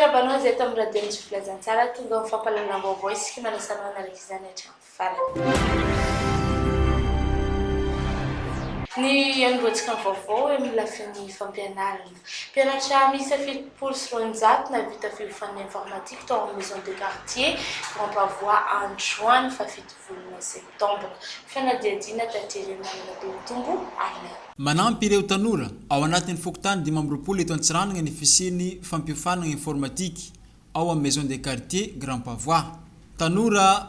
Miarahaba anao izay eto amin'ny Radio Nosy Filazantsara, tonga amin'ny fampahalalam-baovao isika manasa anao hanaraka izany hatramin'ny farany. Ny hanombohantsika ny vaovao eo amin'ny lafiny fampianarana. Mpianatra miisa 270 nahavita fiofanana informatique tao amin'ny Maison de quartier Grand Pavois androany fahafito volana septambra. Fanadihadiana taterina manana be mitombo Alain. Manampy ireo tanora ao anatin'ny fokontany 25 eto Antsiranana ny fisian'ny fampiofanana informatique ao amin'ny Maison de quartier Grand Pavois. Tanora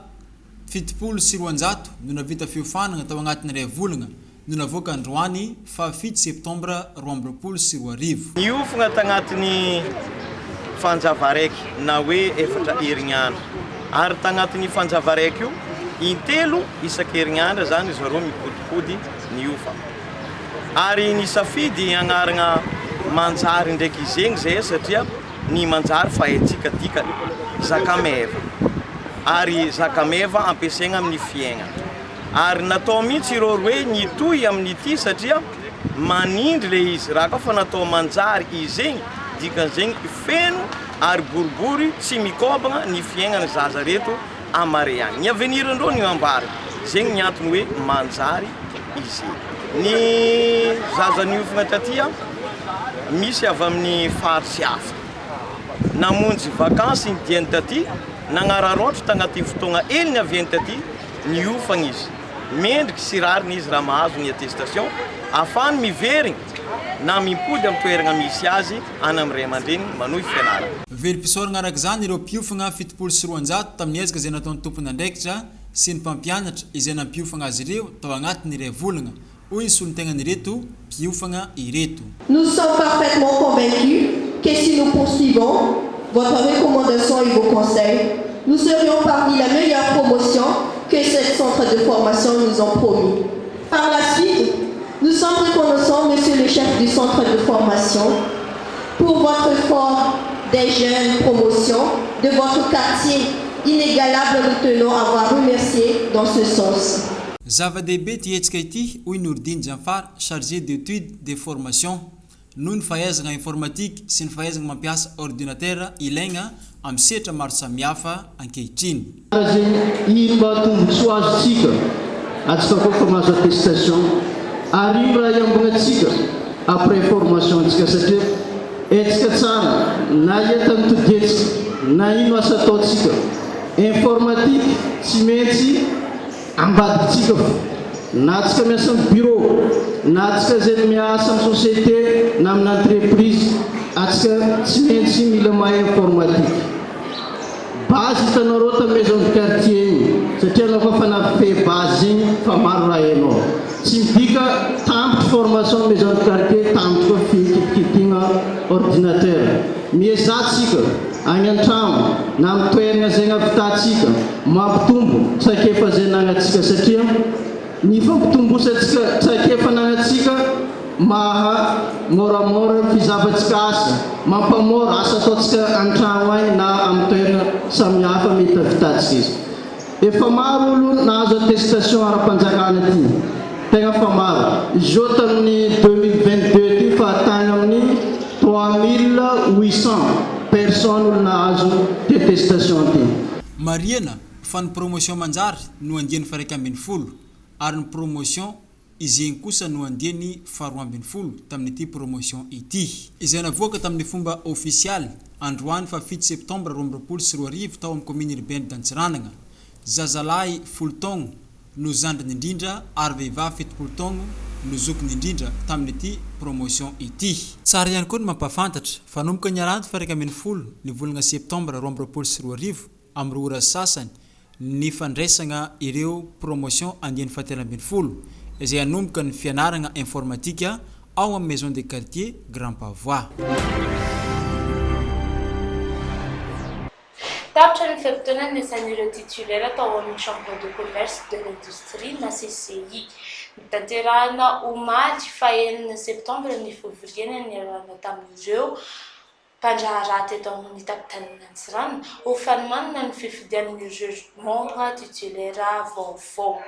270 no nahavita fiofanana tao anatin'ny iray volana no navoaka androany fahafito septambra 2022. Niofogna tagnatin'ny fanjava araiky na hoe efatra herignandro ary tagnatin'ny fanjava araiky io intelo isan-kerignandro zany zareo mipodipody niofa ary nisafidy agnarana manjary ndraiky zegny zay satria ny manjary fa haintsika dikany zakameva ary zakameva ampiasaigna amin'ny fiaignana ary natao mihitsy ireo roe nitohy amin'ity satria manindry le izy raha koa fa natao manjary izegny dikan'izegny feno ary boribory tsy mikôbagna ny fiaignan'ny zaza reto amare agny ny avenir ndreo no ambara zegny ny antony hoe manjary izegny ny zaza niofagna taty misy avy amin'ny faritsy hafa namonjy vakansy ny diany taty nagnararaotro tagnatin'ny fotoagna hely niaviany taty niofagna izy mendriky sy rariny izy raha mahazo ny attestation afahany miverigny na mimpody amin'ny toeragna misy azy any amin'ny ray aman-dreniny manohy fianarana. Velom-pisaorana araka izany ireo mpiofagna 270 tamin'ny ezaka izay nataon'ny tompon'andraikitra sy ny mpampianatra izay nampiofagna azy ireo tao anatin'ny iray volana, hoy ny solontenan'ireto mpiofagna ireto. Nous sommes parfaitement convaincus que si nous poursuivons votre recommandation et vos conseils, nous serions parmi la meilleure promotion que ce centre de formation nous ont promis. Par la suite, nous sommes reconnaissants, monsieur le chef du centre de formation, pour votre effort des jeunes promotions de votre quartier inégalable nous tenons à vous remercier dans ce sens. Zava-dehibe ity hetsika ity, hoy Nourdine Janfar, chargé d'études de formation, noho ny fahaizana informatique sy ny fahaizana mampiasa ordinateur ilaigna amin'ny sehatra maro samihafa ankehitriny. Tsara zegny ino mba tombotsoa azontsika atsika koa fa mahazo attestation ary ino raha hiambognatsika après formation antsika satria hetsika tsara na entany todietsika na ino asa ataontsika informatique tsy maintsy Ambadikitsika fo. Na tsika miasa am bureau, na tsika zay miasa am société na amina entreprise, atsika tsy maintsy mila mahay informatique. Base hitanareo tam maison de quartier igny, satria anao koa fa nafehy base igny fa maro raha hainao. Tsy midika tampitry formation maison de quartier tampitry koa fikitikitiagna ordinateur. Miezaha tsika agny antragno na am toeragna zegny avitantsika. Mampitombo traikefa izay ananantsika satria ny fampitombosantsika traikefa ananantsika maha moramora ny fizavantsika asa, mampamora asa ataontsika an-tragno agny na amin'ny toerana samihafa mety havitantsika izy. Efa maro olo nahazo attestation ara-panjakana ty, tegna fa maro. Izy io tamin'ny 2022 ty fa tagny amin'ny 3800 personnes olo nahazo ty attestation ty. Marihana fa ny promotion Manjary no andiany faha-11 ary ny promotion Izegny kosa no andiany faha-12 tamin'ity promotion ity. Izay navoaka tamin'ny fomba ofisialy androany faha fito septambra 2022 tao amin'ny commune urbaine d'Antsiranana. Zazalahy folo taogno no zandriny indrindra ary vehivavy 70 taogno no zokiny indrindra tamin'ity promotion ity. Tsara ihany koa ny mampahafantatra fa nanomboka ny alahady faha 11 ny volana septambra 2022 amin'ny roa ora sy sasany ny fandraisagna ireo promotion andiany faha 13 izay hanomboka ny fianaragna informatika ao amin'ny Maison de quartier Grand Pavois. Tapitra ny fe-potoana niasan'ireo titulaire tao amin'ny Chambre de Commerce de l'Industrie na CCI. Notanterahina omaly fahenina septambra ny fivoriana niarahana tamin'ireo mpandraharaha teto amin'ny tampon-tanànan'Antsiranana ho fanomanana ny fifidianana ireo membres titulaires vaovao.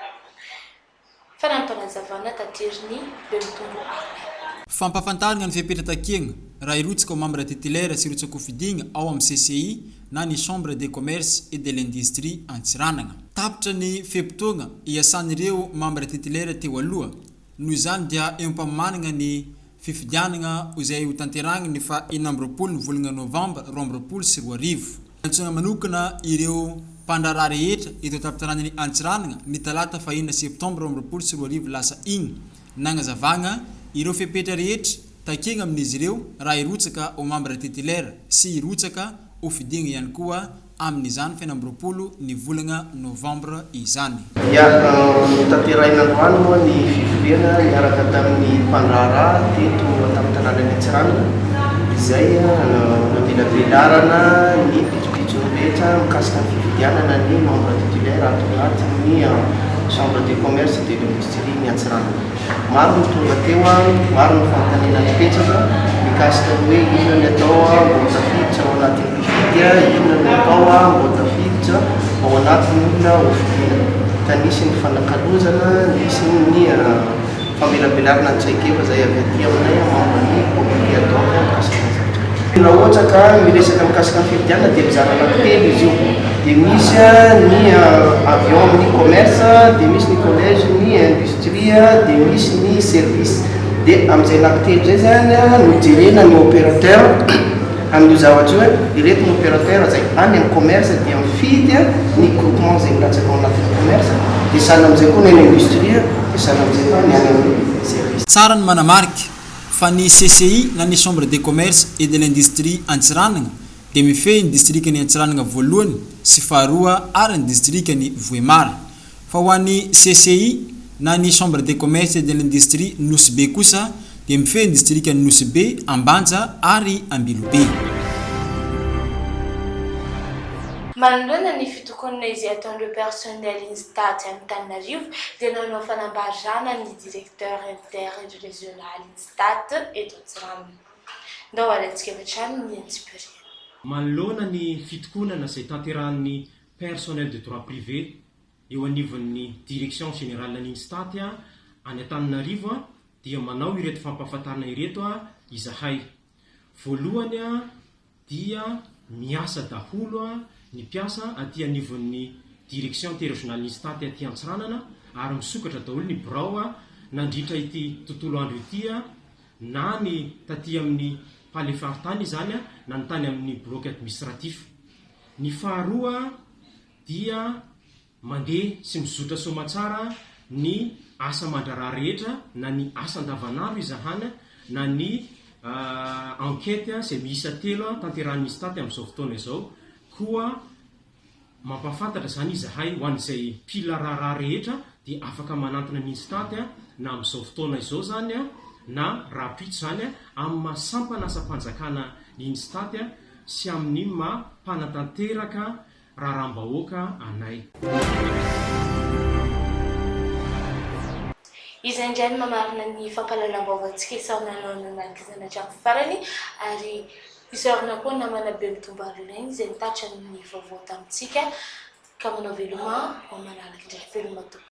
Fanampinazavana taterin'i Bemitombo Armel. Fampahafantarana ny fepetra takiana raha hirotsaka ho membre titulaire sy hirotsaka hofidiana ao amin'ny CCI na ny Chambre de Commerce et de l'Industrie Antsiranana. Tapitra ny fe-potoana iasan'ireo membre titulaire teo aloha, noho izany dia eo am-panomanana ny fifidianana izay hotanterahina ny faha 26 ny volana novambra 2022. Antsoina manokana ireo mpandraharaha rehetra eto an-tampon-tanànan'i Antsiranana ny talata faha 6 septambra 2022 lasa iny, nagnazavagna ireo fepetra rehetra takiana amin'izy ireo raha hirotsaka ho membre titulaire sy hirotsaka hofidiana ihany koa amin'izany faha 26 ny volana novambra izany. Ya, notanterahina androany moa ny fivoriana niaraka tamin'ny mpandraharaha teto an-tampon-tanànan'i Antsiranana, izay namelabelarana ny pitsopitsony rehetra mikasika ny fifidianana ny membre titulaire ato anatin'ny Chambre de Commerce et de l'Industrie ny Antsiranana. Maro ny tonga teo, maro ny fanontaniana nipetraka mikasika ny hoe inona ny atao mba ho tafiditra ao anatin'ny mpifidy, inona no atao mba ho tafiditra ao anatin'ny olona hofidiana. Ka nisy ny fanakalozana, nisy ny famelabelarana ny traikefa izay avy aty aminay momba ny comité ad hoc mikasika ny zavatra rehetra. Raha ohatra ka miresaka mikasika ny fifidianana dia mizara anankitelo izy io, dia misy ny avy ao amin'ny commerce, dia misy ny collège ny industrie, dia misy ny service. Dia amin'izay anankitelo izay zany no jerena ny opérateur amin'io zavatra io hoe ireto ny opérateur izay any amin'ny commerce dia mifidy ny groupement izay milatsaka ao anatin'ny commerce, dia sahala amin'izay koa ny any industrie, dia sahala amin'izay koa ny any amin'ny service. Tsara ny manamarika fa ny CCI na ny Chambre de Commerce et de l'Industrie Antsiranana dia mifehy ny distrikan'i Antsiranana voalohany sy faharoa ary ny distrikan'i Vohemar. Fa ho an'ny CCI na ny Chambre de Commerce et de l'Industrie Nosy Be kosa dia mifehy ny distrikan'i Nosy Be, Ambanja ary Ambilobe. Manoloana ny fitokonana izay ataon'ireo personnel Instat Antananarivo dia nanao fanambarana ny directeur inter-régional Instat eto Antsiranana. Ndao alaintsika avy hatrany ny antsipiriany. Manoloana ny fitokonana izay tanterahan'ny personnel de droit privé eo anivon'ny Direction Générale ny Instat any Antananarivo dia manao ireto fampahafantarana ireto izahay. Voalohany dia miasa daholo ny mpiasa aty anivon'ny Direction Interrégionale ny Instat aty Antsiranana ary misokatra daholo ny birao nandritra ity tontolo andro ity na ny taty amin'ny Palais Faritany izany na ny tany amin'ny bloc administratif. Ny faharoa dia mandeha sy mizotra soamatsara ny asa aman-draharaha rehetra na ny asa andavanandro izahana na ny enquête izay miisa telo tanterahin'ny Instat amin'izao fotoana izao koa mampahafantatra izany izahay ho an'izay mpila raharaha rehetra dia afaka manantona ny Instat na amin'izao fotoana izao izany na rahampitso izany amin'ny maha sampan'asam-panjakana ny Instat sy amin'ny maha mpanatanteraka raharaham-bahoaka anay. Izay indray no mamarana ny fampahalalam-baovaontsika isaorana anao nanaraka izany hatramin'ny farany ary isaorana koa namana Bemitombo Arlene izay nitatitra ny vaovao tamintsika ka manao veloma ho manaraka indray. Veloma tompoko.